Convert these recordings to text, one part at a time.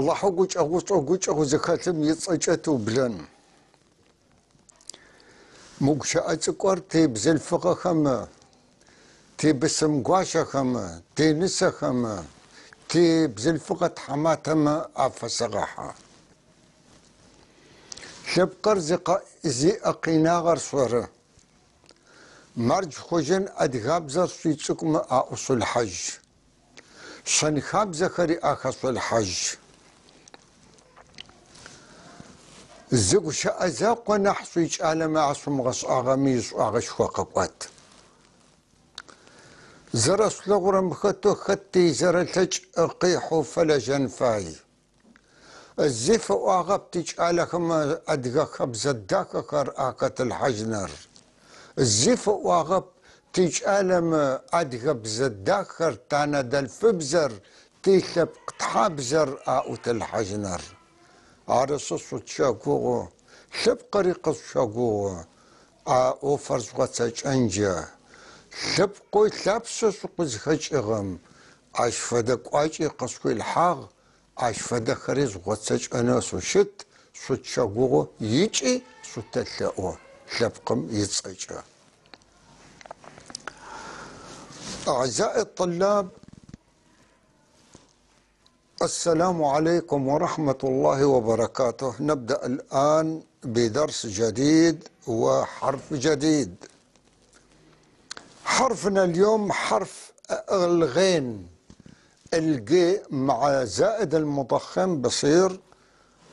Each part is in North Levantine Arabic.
Аллахьэу гукӏэгъушӏэу гукӏэгъу зыхэлъым ыцӏэкӏэ тыублэн. Мы гущыӏэ цӏыкӏур тибзылъфыгъэхэмэ, тибысымгуащэхэмэ, тинысэхэмэ, тибзылъфыгъэ тхьаматэмэ афэсэгъэхьы. Лъэпкъыр зиӏэ къинагъэр шъоры. Мардж хъужьын адыгабзэр шъуицӏыкӏумэ аӏушъулъхьажь. Шэн-хабзэхэри ахэшъулъхьажь. Зы гущыӏэ закъо нахь шъуикӏалэмэ ашъумыгъэшӏагъэми ишӏуагъэшхо къэкӏуат. Зэрэшъулъэгъурэм хэтэу хэти зэрэлъэкӏ къихьэу фэлэжьэн фай. Зи фэӏуагъэп тикӏалэхэмэ адыгэ хэбзэ дахэхэр ахэтылъхьажьыныр. Зи фэӏуагъэп тикӏалэмэ адыгэбзэ дахэр, таныдэлъфыбзэр, тилъэпкъ тхьабзэр аӏутылъхьажьыныр. Арышъы шъутщэгугъу, лъэпкъыри къышъущэгугъу, а ӏофыр жъугъэцэкӏэнджэ. Лъэпкъэу лъапсэ шъукъызхэкӏыгъэм ащ фэдэ кӏуачӏи къышъухилъхьагъ, ащ фэдэхэри жъугъэцэкӏэнэу шъущыт, шъутщэгугъу ыкӏи шъутэлъэӏу лъэпкъым ыцӏэкӏэ. أعزائي الطلاب، السلام عليكم ورحمة الله وبركاته. نبدأ الآن بدرس جديد وحرف جديد. حرفنا اليوم حرف الغين. الجي مع زائد المضخم بصير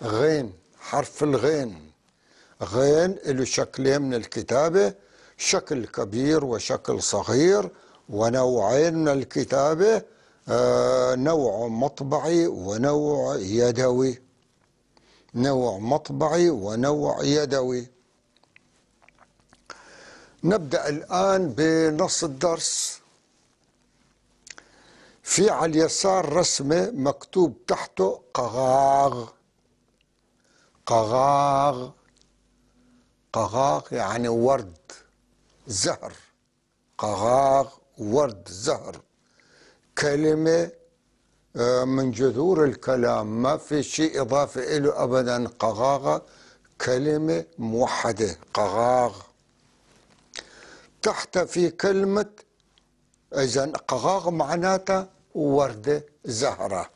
غين، حرف الغين. غين له شكلين من الكتابة، شكل كبير وشكل صغير، ونوعين من الكتابة، نوع مطبعي ونوع يدوي. نوع مطبعي ونوع يدوي. نبدأ الآن بنص الدرس. في على اليسار رسمة مكتوب تحته قغاغ. قغاغ، قغاغ يعني ورد زهر. قغاغ ورد زهر، كلمة من جذور الكلام، ما في شيء إضافة له أبدا. قغاغة كلمة موحدة، قغاغ. تحت في كلمة، إذن قغاغ معناتها وردة زهرة.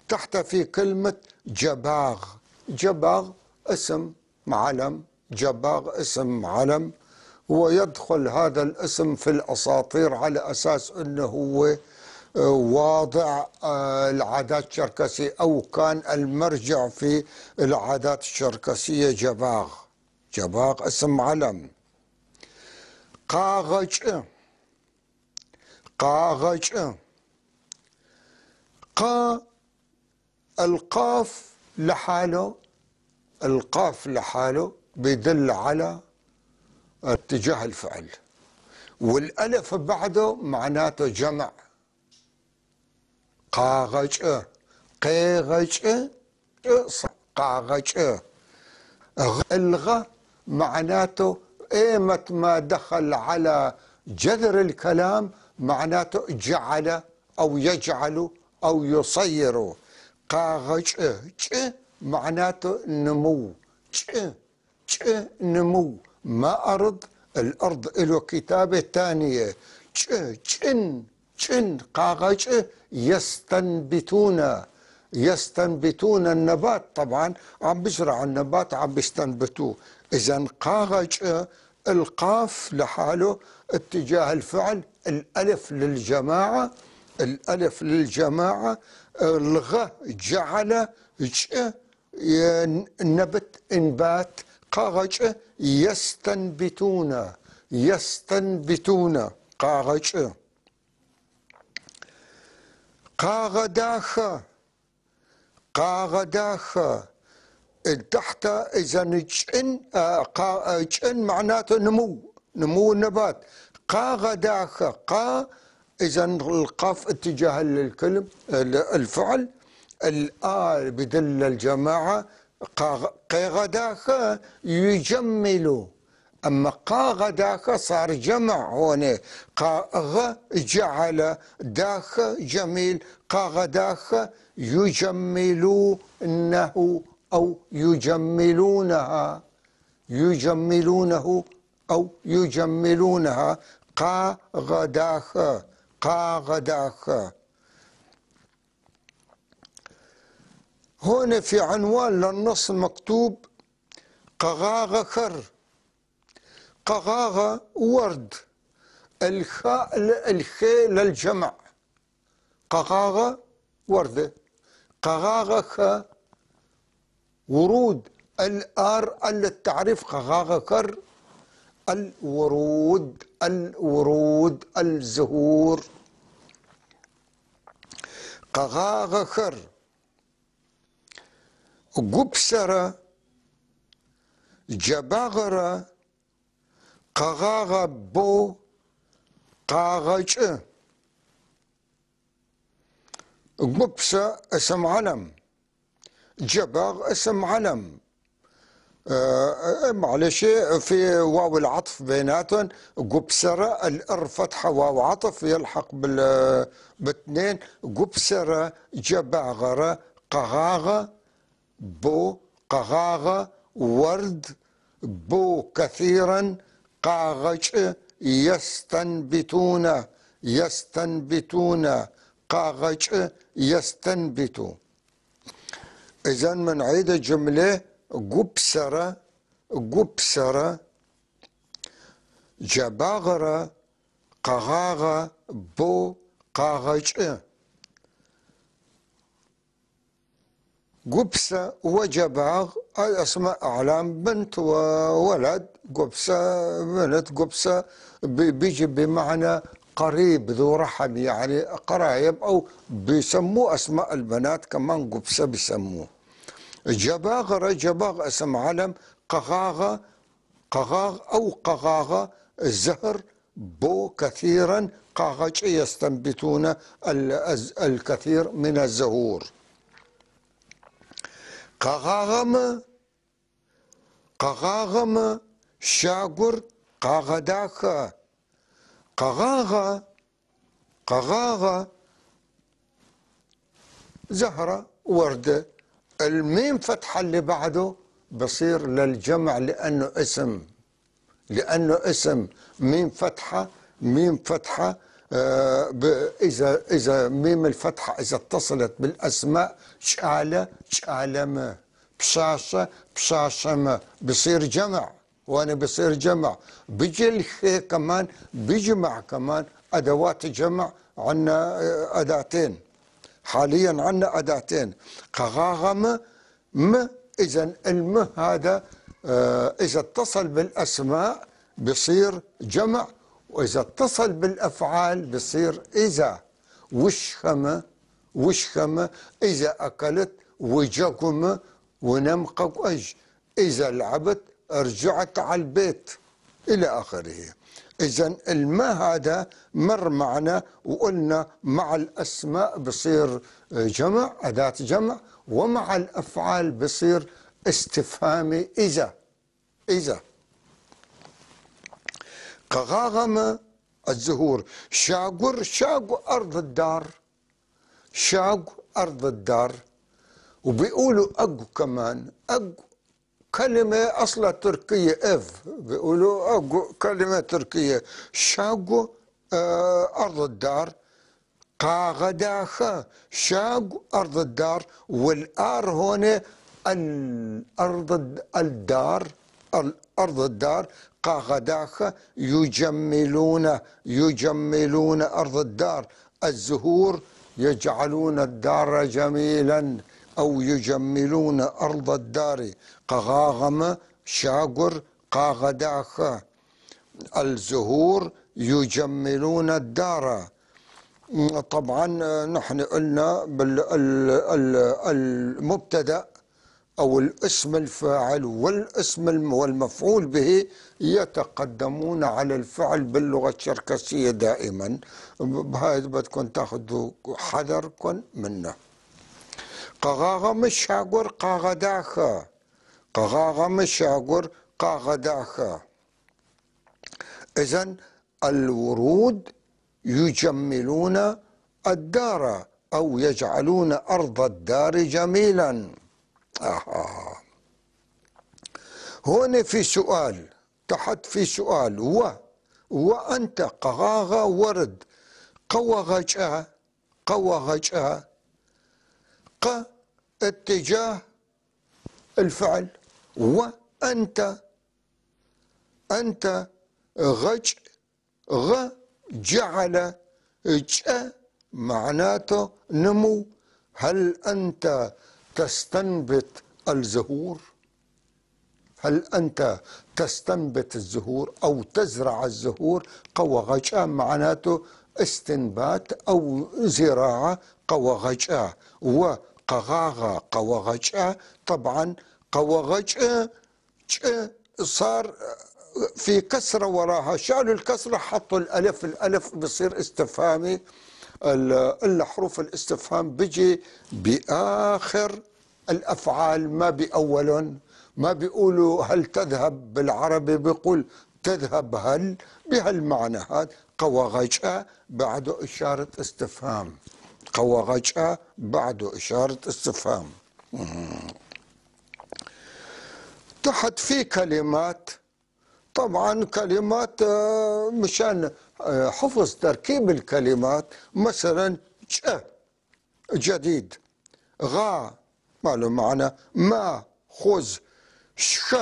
تحت في كلمة جباغ. جباغ اسم علم، جباغ اسم علم، ويدخل هذا الاسم في الأساطير على أساس أنه هو واضع العادات الشركسية، أو كان المرجع في العادات الشركسية. جباغ، جباغ اسم علم. قاغج، قاغج، قا القاف لحاله، القاف لحاله بيدل على اتجاه الفعل، والألف بعده معناته جمع. قاغج، قيغج، قاغج. الغ معناته ايمت ما دخل على جذر الكلام معناته جعل أو يجعل أو يصير. قاغج ج معناته نمو، ج ج نمو. ما أرض، الأرض له كتابة ثانية. ج جن جن قاغج يستنبتون، يستنبتون النبات. طبعا عم بزرع النبات، عم بيستنبتوه. إذا قاغج القاف لحاله اتجاه الفعل، الألف للجماعة، الألف للجماعة، الغ جعل، ج نبت إنبات. قاغج يستنبتون، يستنبتون قاغج. قاغداخ، قاغداخ تحت. إذا جن، جن معناته نمو، نمو النبات. قاغداخ قا، إذا القاف اتجاه الكلم الفعل، الآ بدل الجماعة. قاغداخ يجمل أما قاغداخ صار جمع هون، قاغ جعل، داخ جميل، قاغداخ يجملونه أو يجملونها، يجملونه أو يجملونها، قاغداخ قاغداخ. هون في عنوان للنص مكتوب قغاغخر، قغاغة ورد، الخاء الخي للجمع، قغاغة وردة، قغاغة ورود، الآر التعريف، قغاغة الورود، الورود الزهور، قغاغخر. قبسرة جباغرة قغاغة بو قاغج. قبسة اسم علم، جباغ اسم علم، معلش في واو العطف بيناتهم، قبسرة الار فتحة واو عطف يلحق باثنين، قبسرة جباغرة قغاغة بو قغاغة ورد بو كثيرا قاغج يستنبتون، يستنبتون قاغج يستنبت. إذا منعيد الجملة قبسرة قبسرة جباغرة قغاغة بو قاغج. قبسة وجباغ أسماء أعلام، بنت وولد، قبسة بنت، قبسة بيجي بمعنى قريب ذو رحم، يعني قرايب، أو بيسموه أسماء البنات كمان قبسة بيسموه. جباغرة جباغ اسم علم، قغاغة قغاغ أو قغاغة الزهر بو كثيرا، قاغج يستنبتون الكثير من الزهور. قغاغم قغاغم شاقر قاغداخ، قغاغة قغاغة زهرة وردة، الميم فتحة اللي بعده بصير للجمع لأنه اسم، لأنه اسم، ميم فتحة ميم فتحة، إذا ميم الفتحة إذا اتصلت بالأسماء شعلة شعلمة، بشاشة بشاشمة، بصير جمع، وأنا بصير جمع. بيجي الخي كمان بيجمع كمان أدوات جمع، عنا أداتين حاليا، عنا أداتين قغاغم م، إذا الم هذا إذا اتصل بالأسماء بصير جمع، وإذا اتصل بالأفعال بصير إذا. وشخمة وشخمة إذا أكلت وجكم ونمقك أج، إذا لعبت رجعت على البيت، إلى آخره. إذا الماء هذا مر معنا وقلنا مع الأسماء بصير جمع أداة جمع، ومع الأفعال بصير استفهامي إذا. إذا قغاغم الزهور، شاقر شاق أرض الدار، شاق أرض الدار، وبيقولوا أقو كمان، أقو كلمة أصلها تركية إف، بيقولوا أقو كلمة تركية، شاقو أرض الدار، قاغداخ شاق أرض الدار، والآر هون الأرض الدار، الأرض الدار، قاغداخ يجملون، يجملون أرض الدار، الزهور يجعلون الدار جميلا أو يجملون أرض الدار، قغاغم شاقر قاغداخ، الزهور يجملون الدار. طبعا نحن قلنا بالمبتدأ أو الاسم الفاعل والاسم والمفعول به يتقدمون على الفعل باللغة الشركسية دائما، بهذا بدكم تاخذوا حذركم منه. قغاغم شاقر قاغداخ، قغاغم شاقر قاغداخ. إذن الورود يجملون الدار أو يجعلون أرض الدار جميلا. هون في سؤال تحت، في سؤال وأنت قغاغة ورد قوغجأ قوغجأ ق اتجاه الفعل، وأنت أنت غج غ جعل ج معناته نمو. هل أنت تستنبت الزهور؟ هل أنت تستنبت الزهور أو تزرع الزهور؟ قوغجأ معناته استنبات أو زراعة. قوغجأ وقغاغة قوغجأ، طبعا قوغجأ صار في كسرة وراها، شالوا الكسرة حطوا الألف، الألف بصير استفهامي، الحروف الاستفهام بيجي بآخر الأفعال ما بأولن. ما بيقولوا هل تذهب بالعربي، بيقول تذهب هل، بهالمعنى هذا. قوغجأ بعده إشارة استفهام، قوغجأ بعده إشارة استفهام. تحت في كلمات، طبعا كلمات مشان حفظ تركيب الكلمات، مثلا جديد، غا ما له معنى، ما خذ، ش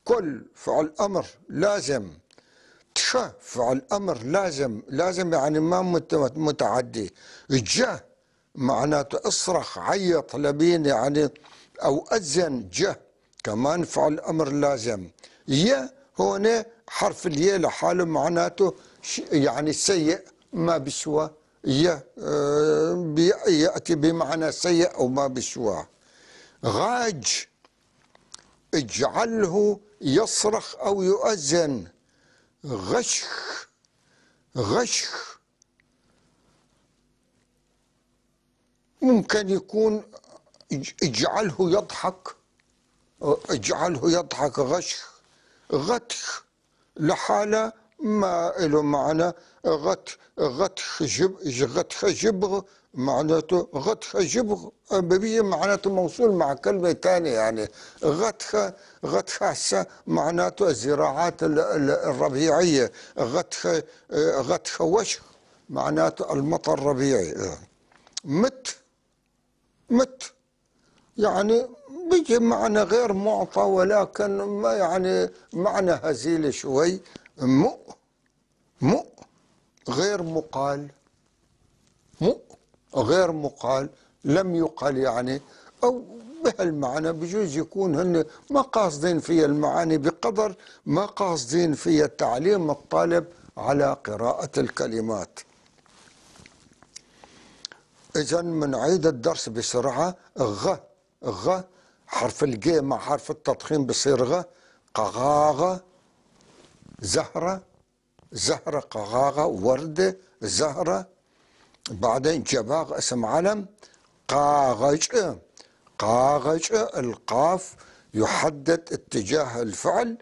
كل فعل أمر لازم، تش فعل أمر لازم، لازم يعني ما متعدي، ج معناته اصرخ عيط لبين يعني أو أذن، ج كمان فعل أمر لازم، ي هون حرف الياء لحاله معناته يعني سيء ما بسوى، ي يأتي بمعنى سيء أو ما بسوى. غاج اجعله يصرخ أو يؤذن، غشخ غشخ ممكن يكون اجعله يضحك، اجعله يضحك غشخ. غتخ لحالة ما له معنى، غتخ غتخ جبغ معناته غتخ جبغ بيجي معناته موصول مع كلمة ثانية، يعني غتخ غتخ معناته الزراعات الربيعية، غتخ غتخ وشخ معناته المطر الربيعي. مت مت يعني بيجي معنى غير معطى ولكن ما يعني معنى هزيل شوي. مؤ مؤ غير مقال، مؤ غير مقال، لم يقال يعني، أو بهالمعنى بجوز يكون هن ما قاصدين فيها المعاني بقدر ما قاصدين فيها تعليم الطالب على قراءة الكلمات. إذا منعيد الدرس بسرعة. غ غ حرف الجي مع حرف التضخيم بصير غ، قغاغة زهرة، زهرة قغاغة وردة زهرة، بعدين جباغ اسم علم، قاغج قاغج القاف يحدد اتجاه الفعل،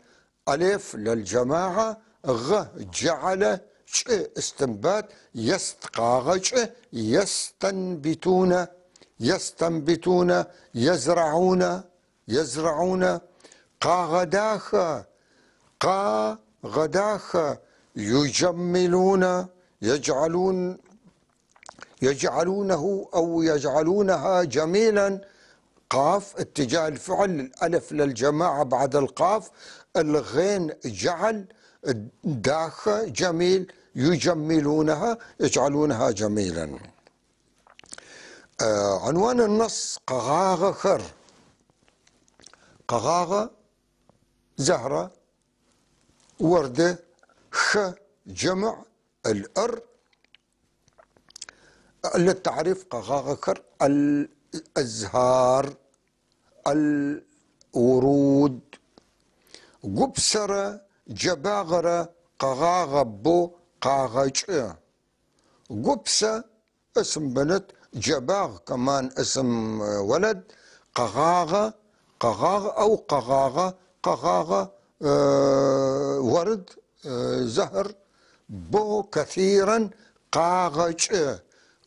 ألف للجماعة، غ جعل، ش استنبات، يستقاغج يستنبتون يستنبتون يزرعون يزرعون، قاغداخ قاغداخ يجملون يجعلون يجعلونه أو يجعلونها جميلا، قاف اتجاه الفعل، الألف للجماعة بعد القاف، الغين جعل، داخ جميل، يجملونها يجعلونها جميلا. عنوان النص قغاغة خر، قغاغة زهرة وردة، خ جمع، الأر للتعريف قغاغة خر الأزهار الورود، قبسرة جباغرة قغاغة بو قاغج، قبسة اسم بنت، جباغ كمان اسم ولد، قغاغة قغاغ أو قغاغة قغاغة ورد زهر بو كثيرا. قاغج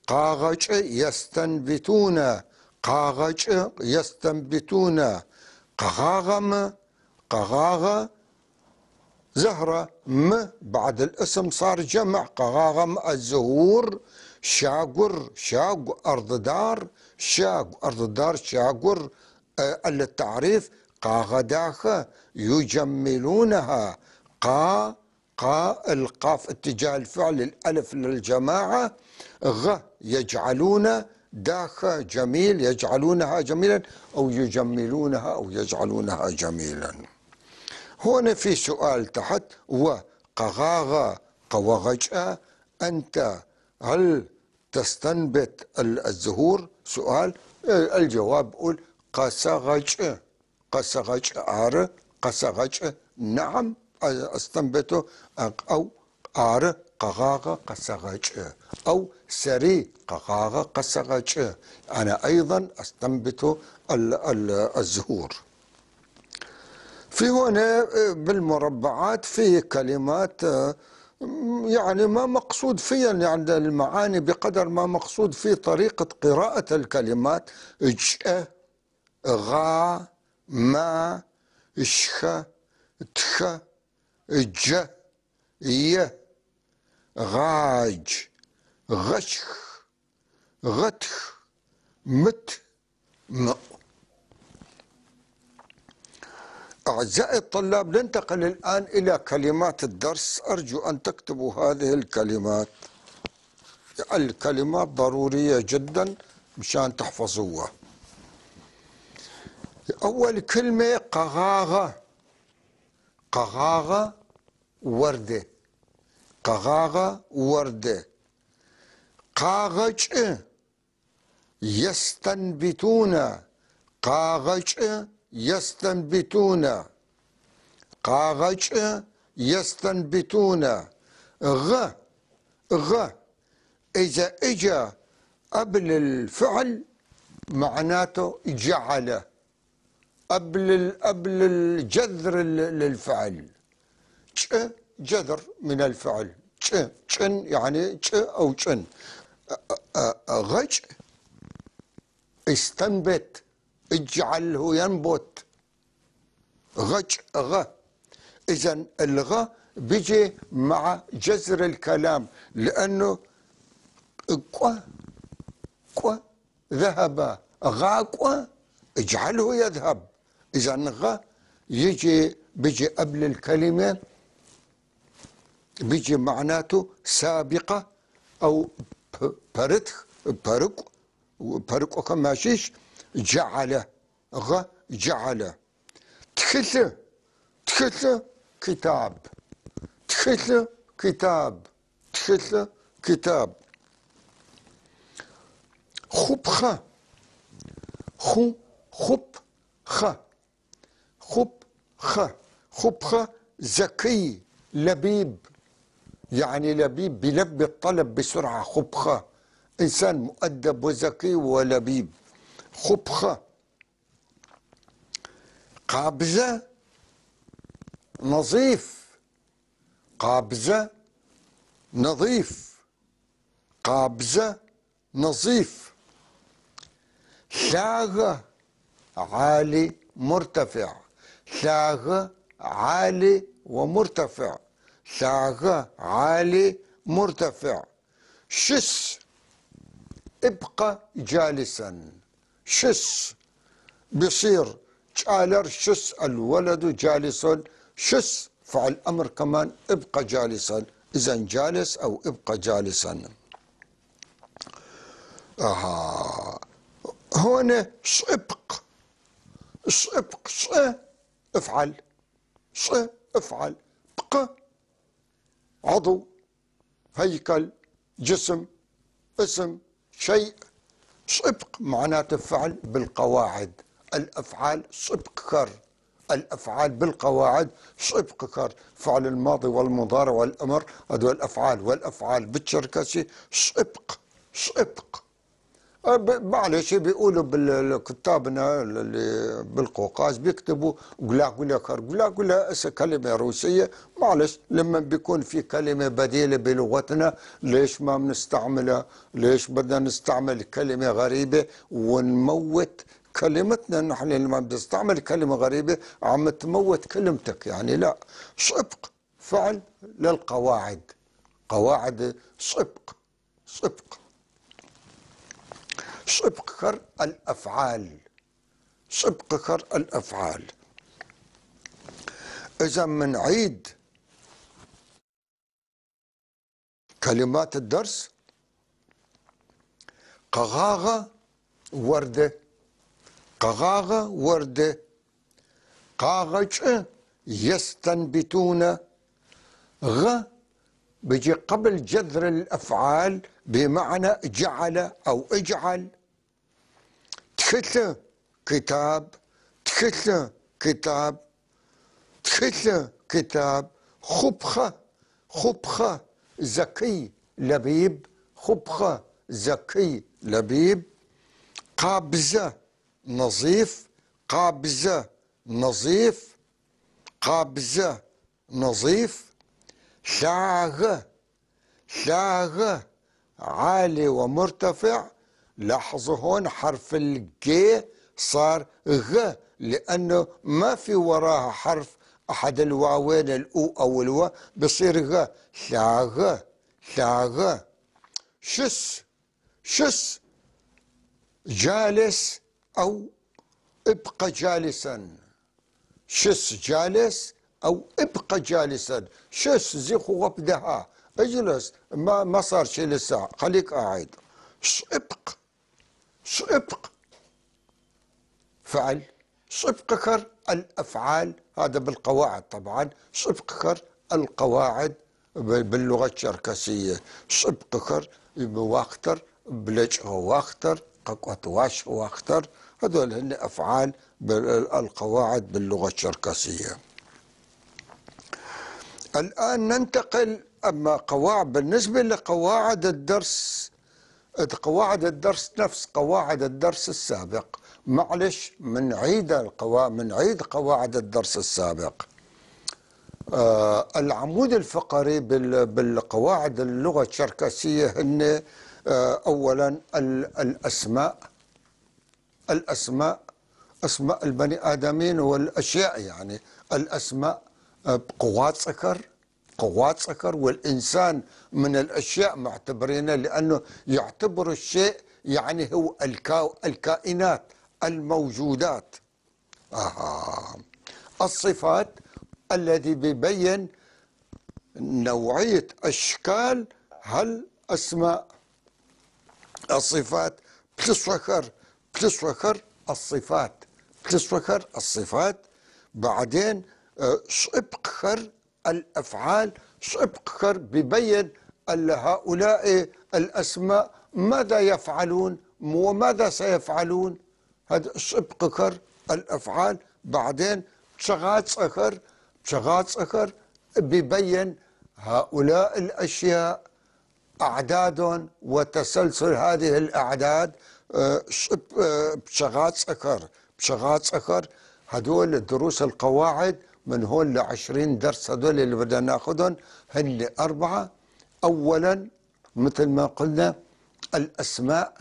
قاغج يستنبتون، قاغج يستنبتون. قغاغم قغاغ زهرة، م بعد الاسم صار جمع، قغاغم الزهور. شاقر شاق أرض دار، شاق أرض دار شاقر التعريف. قاغداخ يجملونها، قا قا القاف اتجاه الفعل، الألف للجماعة، غ يجعلون، داخ جميل، يجعلونها جميلا أو يجملونها أو يجعلونها جميلا. هنا في سؤال تحت، وقغاغ قوغجأ، أنت هل تستنبت الزهور؟ سؤال. الجواب قول قسغج، قسغج آر، قسغج نعم استنبته، أو آر قغاغ قسغج، أو سري قغاغ قسغج، أنا أيضا أستنبت الزهور. في هنا بالمربعات في كلمات يعني ما مقصود فيها يعني المعاني بقدر ما مقصود في طريقة قراءة الكلمات. ج غا ما شخ تخ ج ي غاج غشخ غتخ مت م. أعزائي الطلاب، ننتقل الآن إلى كلمات الدرس. أرجو أن تكتبوا هذه الكلمات، الكلمات ضرورية جدا مشان تحفظوها. أول كلمة قغاغة، قغاغة وردة، قغاغة وردة. قاغج يستنبتون، قاغج يستنبتون، قاغج يستنبتون. غ غ إذا إجا قبل الفعل معناته جعل، قبل الجذر للفعل، ج جذر من الفعل، ج جن يعني ج أو جن. غج استنبت، اجعله ينبت، غج غ. إذا الغ بيجي مع جذر الكلام، لأنه قو قو ذهب، غاقو اجعله يذهب. إذا غ يجي بيجي قبل الكلمة، بيجي معناته سابقة أو برتخ برق برق ماشيش. جعل غ جعل. تخل تخل كتاب، تخل كتاب، تخل كتاب. خبخة خو خب خ خب خ خبخة ذكي لبيب، يعني لبيب بيلبي الطلب بسرعة. خبخة إنسان مؤدب وذكي ولبيب. خبخة. قابزة نظيف، قابزة نظيف، قابزة نظيف. لاغة عالي مرتفع، لاغة عالي ومرتفع، لاغة عالي مرتفع. شس ابقى جالسا، شس بصير جالر شس الولد جالس، شس فعل أمر كمان ابقى جالسا، إذا جالس أو ابقى جالسا. هون شبق شبق ش افعل، ش افعل، بق عضو هيكل جسم اسم شيء. شبق معناته فعل بالقواعد، الأفعال شبق كر، الأفعال بالقواعد شبق كر، فعل الماضي والمضارع والأمر هذول الأفعال، والأفعال بالشركسي شبق شبق. معلش بيقولوا بالكتابنا اللي بالقوقاز بيكتبوا глаголхэр، глагола كلمة روسية. معلش لما بيكون في كلمة بديلة بلغتنا ليش ما بنستعملها؟ ليش بدنا نستعمل كلمة غريبة ونموت كلمتنا؟ نحن لما بنستعمل كلمة غريبة عم تموت كلمتك، يعني لا. شبق فعل للقواعد، قواعد شبق، شبق، شبقخر الأفعال، شبقخر الأفعال. إذا منعيد كلمات الدرس: قغاغة وردة، قغاغة وردة، قاغج يستنبتون، غ بيجي قبل جذر الأفعال بمعنى جعل أو اجعل، تخل كتاب، تخل كتاب، تخل كتاب، خبخة، خبخة زكي لبيب، خبخة زكي لبيب، قابزة نظيف، قابزة نظيف، قابزة نظيف، شاغ، شاغ عالي ومرتفع. لاحظوا هون حرف الجي صار غ لأنه ما في وراها حرف أحد الواوين الأو أو الوا، بصير غ، شاغ، شاغ. شس، شس جالس أو ابقى جالسا، شس جالس أو ابقى جالسا، شس زيخ وبدها اجلس، ما صار شيء لسه، خليك قاعد. شبق، شبق فعل، شبقكر الأفعال، هذا بالقواعد طبعا، شبقكر القواعد باللغة الشركسية، شبقكر بواختر، بلج واختر، قطواش واختر، هذول هن أفعال القواعد باللغة الشركسية. الآن ننتقل أما قواعد، بالنسبة لقواعد الدرس، قواعد الدرس نفس قواعد الدرس السابق، معلش منعيد القواعد، منعيد قواعد الدرس السابق. العمود الفقري بالقواعد اللغة الشركسية هن أولا الأسماء، الأسماء، أسماء البني آدمين والأشياء، يعني الأسماء قوات سكر، قوات سكر، والإنسان من الأشياء معتبرينه لأنه يعتبر الشيء يعني هو الكائنات الموجودات. الصفات الذي بيبين نوعية أشكال هالأسماء، الصفات بتسوكر، بتسوكر الصفات، بتسوكر الصفات. بعدين شبقخر الأفعال، شبقخر ببين هؤلاء الأسماء ماذا يفعلون وماذا سيفعلون، هذا شبقخر الأفعال. بعدين بشغاتسخر، بشغاتسخر ببين هؤلاء الأشياء أعداد وتسلسل هذه الأعداد. بشغاتسخر، بشغاتسخر هدول دروس القواعد من هون ل20 درس، هدول اللي بدنا ناخذهم هن 4. أولا مثل ما قلنا الأسماء،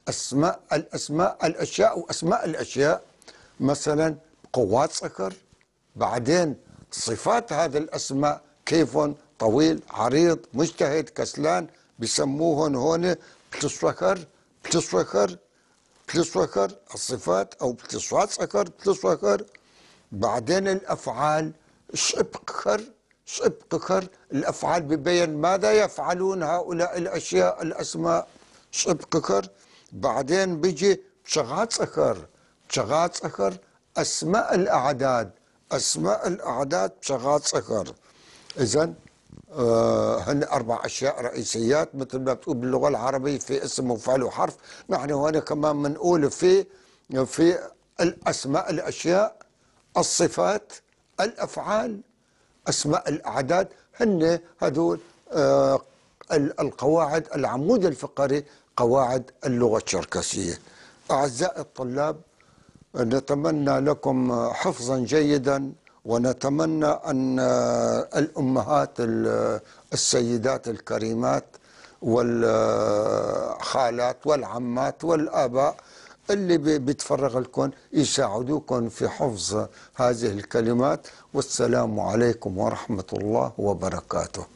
أسماء الأسماء الأشياء وأسماء الأشياء، مثلا قوات سكر، بعدين صفات هذه الأسماء كيف طويل عريض مجتهد كسلان، بسموهن هون بتسوكر، بتسوكر، بتسوكر الصفات أو بتسوات سكر، بتسوكر. بعدين الأفعال شبقخر، شبقخر الأفعال ببين ماذا يفعلون هؤلاء الأشياء الأسماء، شبقخر. بعدين بيجي بشغاتسخر، بشغاتسخر أسماء الأعداد، أسماء الأعداد بشغاتسخر. إذن هن 4 أشياء رئيسيات مثل ما بتقول باللغة العربية في اسم وفعل وحرف. نحن هون كمان بنقول في الأسماء الأشياء، الصفات، الأفعال، أسماء الأعداد، هن هدول القواعد، العمود الفقري قواعد اللغة الشركسية. أعزائي الطلاب، نتمنى لكم حفظا جيدا، ونتمنى أن الأمهات السيدات الكريمات والخالات والعمات والآباء اللي بيتفرغ لكم يساعدوكم في حفظ هذه الكلمات. والسلام عليكم ورحمة الله وبركاته.